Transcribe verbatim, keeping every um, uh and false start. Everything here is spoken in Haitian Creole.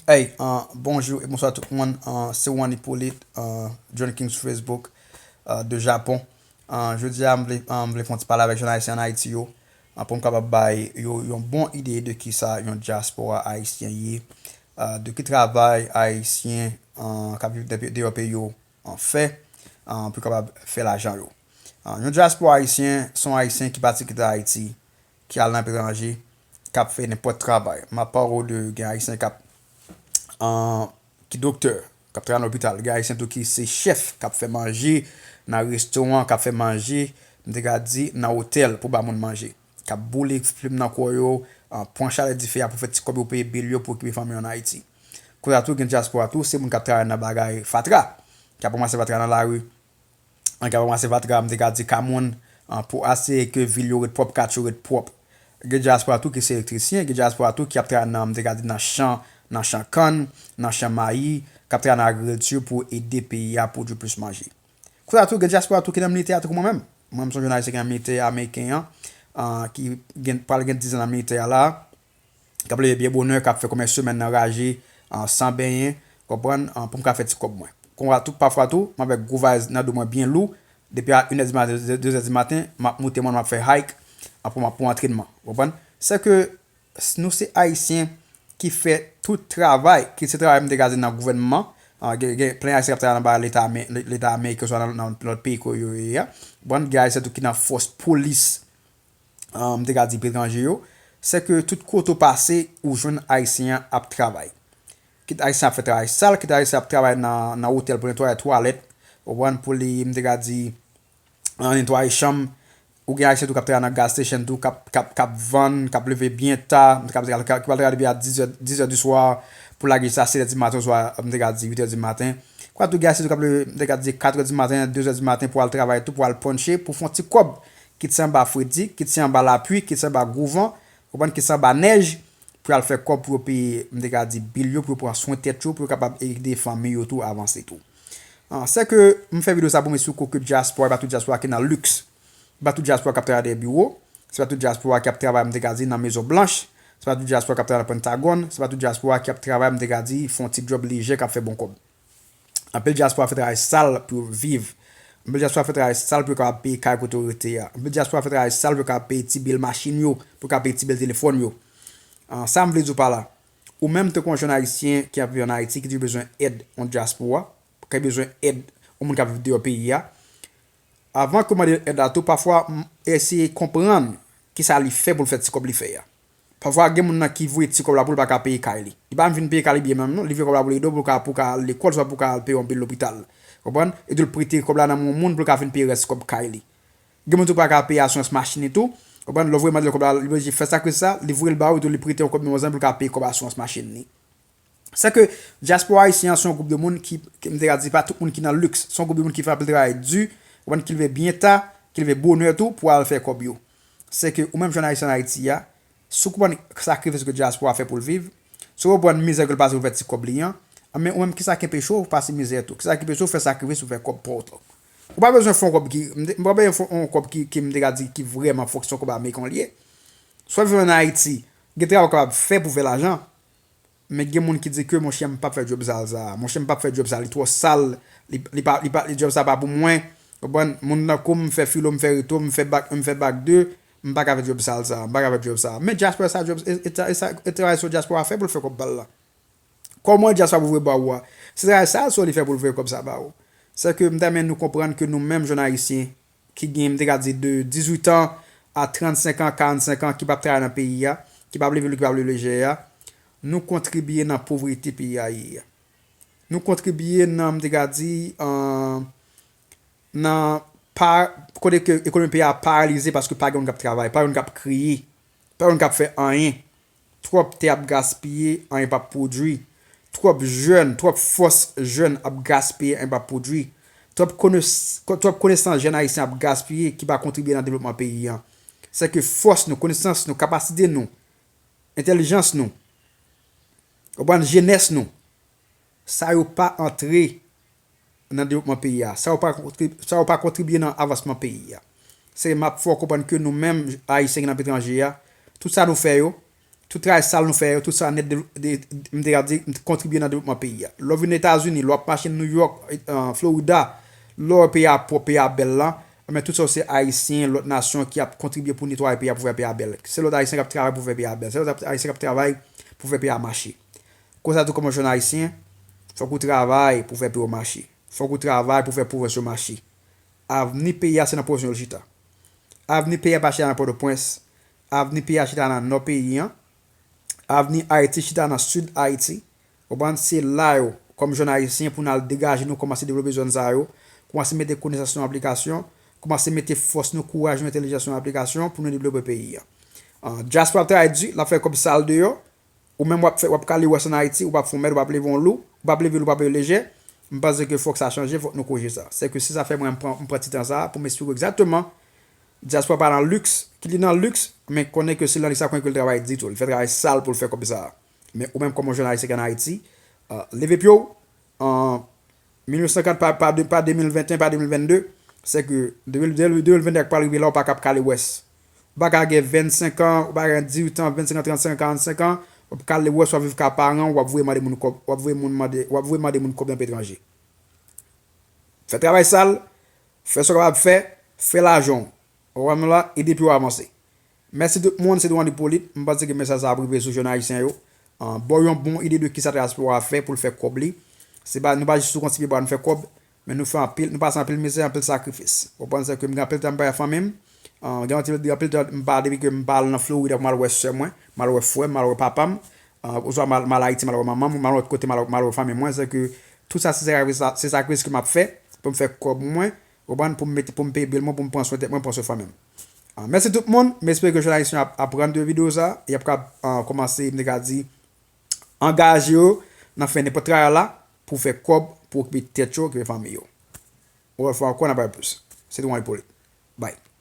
Hey, uh, bonjou e bonswa tout moun. Uh, se Juan Hyppolite, uh, John King sou Facebook, uh, de Japon. Uh, jodi a, m vle, uh, m vle fè yon ti pale avèk jèn ayisyen ann Ayiti yo, uh, pou m kapab bay yo yon bon ide de kisa yon dyaspora ayisyen ye, uh, de ki travay ayisyen, uh, k ap viv de-, deyò peyi yo, uh, fè, uh, pou kapab fè lajan yo. Uh, yon dyaspora ayisyen, se yon ayisyen ki pati kite Ayiti, ki al nan etranje, k ap fè nenpòt travay. M ap pale w de gen ayisyen k ap, uh, ki doktè, k ap travay nan lopital. Gen ayisyen tou ki se chèf, k ap fè manje nan restoran, k ap fè manje, m te ka di, nan otèl pou ba moun manje. K ap boule flim nan kò yo, uh, pran chalè dife a pou fè ti kòb yo peye bil yo pou okipe fanmi yo ann Ayiti. Kounye a tou, gen dyaspora tou, se moun k ap travay nan bagay fatra, k ap ranmase fatra nan lari, an k ap ranmase fatra, m te ka di kamoun, an, pou asire ke vil yo ret pwòp, katye yo ret pwòp. Gen dyaspora tou ki se elektrisyen, gen dyaspora tou ki ap travay nan, m te ka di nan chan, nan chan kann, nan chan mayi, k ap travay nan agrikilti pou ede peyi a pwodui plis manje. Kounye a tou, gen dyaspora tou ki nan militè a, tankou mwen menm. Mwen, m se yon jèn ayisyen ki nan militè ameriken an, an, ki gen, pral gen diz an nan militè a la, k ap leve byen bonè, k ap fè konbyen semèn nan raje, an, san benyen, konprann, an, pou m ka fè ti kòb mwen. Konsa tou, pafwa tou, m avèk gwo valiz nan do mwen byen lou, depi a inè di maten, de, dezè di maten, m ap moute mòn, m ap fè hike, an, pou m ap pran antrenman. Konprann? Se ke s-, nou se ayisyen ki fè tout travay, ki se travay m te ka di nan gouvènman, an, gen, gen plen ayisyen k ap travay nan ba leta ame-, leta ameriken, oswa nan, nan lòt peyi ke yo ye a. Konprann? Gen ayisyen tou ki nan fòs polis, an, m te ka di pou etranje yo, se ke tout kote w pase, ou jwenn ayisyen an ap travay. Kit ayisyen ap fè travay sal, kit ayisyen ap travay nan, nan otèl pou netwaye twalèt, ou konprann, pou li, m te ka di, an, netwaye chanm, ou gen ayisyen tou k ap travay nan gas station tou, k ap, k ap, k ap vann, k ap leve byen ta, m te ka di, k ap, k ap travay depi a dizè, dizè di swa, pou lage sa sèt è di maten, oswa, m te ka di, uit è di maten. Kwa tou gen ayisyen tou k ap leve, m te ka di, katrè di maten, dezè di maten, pou al travay tou, pou al ponche, pou fè yon ti kòb. Kit se anba fredi, kit se anba lapli, kit se anba gwo van, konprann, kit se anba nèj, pou y al fè kòb pou yo peye, m te ka di, bil yo, pou yo pran swen tèt yo, pou yo kapab ede fanmi yo tou avanse tou. An, se ke m fè videyo sa pou m esplike w ke dyaspora, e pa tout dyaspora ki nan liks. E pa tout dyaspora k ap travay dèyè biwo, se pa tout dyaspora ki ap travay, m te ka di, nan Mezon Blanch, se pa tout dyaspora k ap travay nan Pentagòn, se pa tout dyaspora ki ap travay, m te ka di, fè yon ti djòb lejè k ap fè bon kòb. Anpil dyaspora fè travay sal pou yo viv. Anpil dyaspora fè travay sal pou yo kapab peye kay kote yo rete a. Anpil dyaspora fè travay sal pou yo kapab peye ti bil machin yo, pou yo kapab peye ti bil telefòn yo. Ah, sa m vle di w pa la. Ou menm tankou yon jèn ayisyen ki ap viv ann Ayiti, ki toujou bezwen èd yon dyaspora, ki bezwen èd yon moun k ap viv deyò peyi a, avan ke w mande èd la tou, pafwa, m, eseye konprann kisa li fè pou l fè ti kòb li fè a. Pafwa, gen moun nan ki voye ti kòb la pou l pa ka peye kay li. Li pa menm fin peye kay li byen menm non, li voye kòb la pou l ede w pou l ka, pou l ka al lekòl, swa pou l ka al peye yon bil lopital. Konprann? Epi tou l prete kòb la nan men yon moun pou l ka fin peye rès kòb kay li. Gen moun tou pa ka peye asirans machin li tou. Konprann? Lè w voye mande l kòb la, li oblije fè sakrifis sa, li voye l ba ou, epi tou li prete yon kòb nan men yon zanmi pou l ka peye kòb asirans machin li. Sa ke dyaspora ayisyen an se yon gwoup de moun ki, ki, m te ka di, pa tout moun ki nan liks. Se yon gwoup de moun ki fè anpil travay di, konprann, ki leve byen ta, ki leve bonè tou pou al fè kòb yo. Se ke ou menm jèn ayisyen ann Ayiti a, si w konprann sakrifis ke dyaspora fè pou l viv, si w konprann mizè ke l pase pou l fè ti kòb li an, men ou menm kisa ki enpeche w pase mizè tou? Kisa ki enpeche w fè sakrifis pou fè kòb pa w tou? Ou pa bezwen fè yon kòb ki, m te, m pa bezwen fè yon kòb ki, ki m te ka di ki vrèman fò, ki se yon kòb ameriken l ye. Si w ap viv ann Ayiti, gen travay w kapab fè pou fè lajan. Men gen moun ki di ke, monchè, m p ap fè djòb sal sa a. Monchè, m p ap fè djòb sa a, li twò sal, li, li pa, li pa, djòb sa a pa pou mwen. Konprann? Moun tankou m, m fè filo, m fè reto, m fè bak, m fè bak de, m pa ka fè djòb sal sa a, m pa ka fè djòb sa a. Men dyaspora sa, djòb, e, e, e sa, e travay sa dyaspora fè pou l fè kòb pa l la. Kòman dyaspora pou voye ba ou a? Se travay sal sa li fè pou l voye kòb sa ba ou. Se ke m ta renmen nou konprann ke nou menm jèn ayisyen, ki gen, m te ka di, de dizuit an a trannsenk an, karannsenk an, ki p ap travay nan peyi a, ki p ap leve lou, ki p ap leve lejè a, nou kontribye nan povrete peyi a ye a. Nou kontribye nan, m te ka di, an, nan pa, kote ke ekonomi peyi a paralize paske pa gen moun k ap travay, pa gen moun k ap kreye, pa gen moun k ap fè anyen. Twòp tè ap gaspiye, anyen p ap pwodui. Twòp jèn, twòp fòs jèn ap gaspiye, anyen p ap pwodui. Twòp kones-, twòp konesans jèn ayisyen ap gaspiye ki pa kontribye nan devlopman peyi a. Se ke fòs nou, konesans nou, kapasite nou, entèlijans nou, konprann, jenès nou, sa yo pa antre nan devlopman peyi a. Sa yo pa kontrib-, sa yo pa kontribye nan avansman peyi a. Se m ap fè w konprann ke nou menm, Ayisyen ki nan letranje a, tout sa nou fè yo, Tout travay sal nou fè yo, tout sa nèt, m te ka di, kontribye nan devlopman peyi a. Lè w vin Etazini, lè w ap mache New York, Florida, lè w wè peyi a pwòp, peyi a bèl lan, men tout sa se Ayisyen, lòt nasyon ki ap kontribye pou netwaye peyi a, pou fè peyi a bèl. Se lòt Ayisyen k ap travay pou fè peyi a bèl. Se lòt Ayisyen k ap travay pou fè peyi a mache. Konsa tou, kòm yon jèn Ayisyen, fòk ou travay pou fè peyi w mache. Fòk ou travay pou fè pwovens yo mache. Avni peyi a se nan pwovens yo l chita. Avni peyi a pa chita nan Pòtoprens. Avni peyi a chita nan nò peyi an. Avni Ayiti chita nan sid Ayiti. Konprann? Se la yo, kòm jèn Ayisyen, pou n al degaje nou, kòmanse devlope zòn sa yo, kòmanse mete konesans nou an aplikasyon, kòmanse mete fòs nou, kouraj nou, entèlijans nou an aplikasyon pou nou devlope peyi a. Dyaspora ap travay di, l ap fè kòb sal deyò. Ou menm w ap fè, w ap kale wès ann Ayiti, ou p ap fè yon mèd, ou p ap leve yon lou, ou p ap leve lou, ou p ap leve lejè. M panse ke fòk sa chanje, fòk nou korije sa. Se ke se sa fè mwen m pran, m pran ti tan sa a pou m esplike w egzakteman dyaspora pa nan liks, ki li nan liks, men konnen ke se nan liks sa konnen ke l travay ditou, l fè travay sal pou l fè kòb sa a. Men ou menm kòm yon jèn Ayisyen ki ann Ayiti, leve pye w, an mil nèf san kant pa, pa, de, pa de mil venteyen, pa de mil vennde, se ke de mil, de mil vennde a k pral rive la, ou pa ka ap kale wès. Ou pa ka gen vennsenk an, ou pa ka gen dizuit an, vennsenk an, trannsenk an, karannsenk an, w ap kale wès, w ap viv ka paran w, w ap voye mande moun kòb, w ap voye moun mande, w ap voye mande moun kòb nan peyi etranje. Fè travay sal, fè sa w kapab fè, fè lajan w. Ou konprann la, ede peyi w avanse. Mèsi tout moun, se Dwan Ipolit. M panse ke mesaj sa ap rive sou jèn ayisyen yo. Ba w yon bon ide de kisa dyaspora a fè pou l fè kòb li. Se pa, nou pa jis sou konn ti pye bwa nou fè kòb, men nou fè anpil, nou pase anpil mizè, anpil sakrifis. Ou konprann, se ke m gen anpil tan m pa wè fanmi m. Gen anpil, gen anpil tan m pa, depi ke m pa al nan Florid pou m al wè sè mwen, m al wè frè m, m al wè papa m. Oswa m al, m al Ayiti, m al wè manman m, m al lòt kote, m al, m al wè fanmi mwen. Se ke tout sa se sakrifis, se sakrifis ke m ap fè pou m fè kòb mwen, ou konprann, pou m mete, pou m peye bil mwen, pou m pran swen tèt mwen, pran swen fanmi m. Mèsi tout moun. M espere ke jèn ayisyen ap aprann de videyo sa, y ap ka kòmanse, m te ka di, angaje yo nan fè nenpòt travay la pou fè kòb, pou okipe tèt yo, okipe fanmi yo. Yon lòt fwa ankò, n ap bay plis. Se Dwan Ipolit. Bye.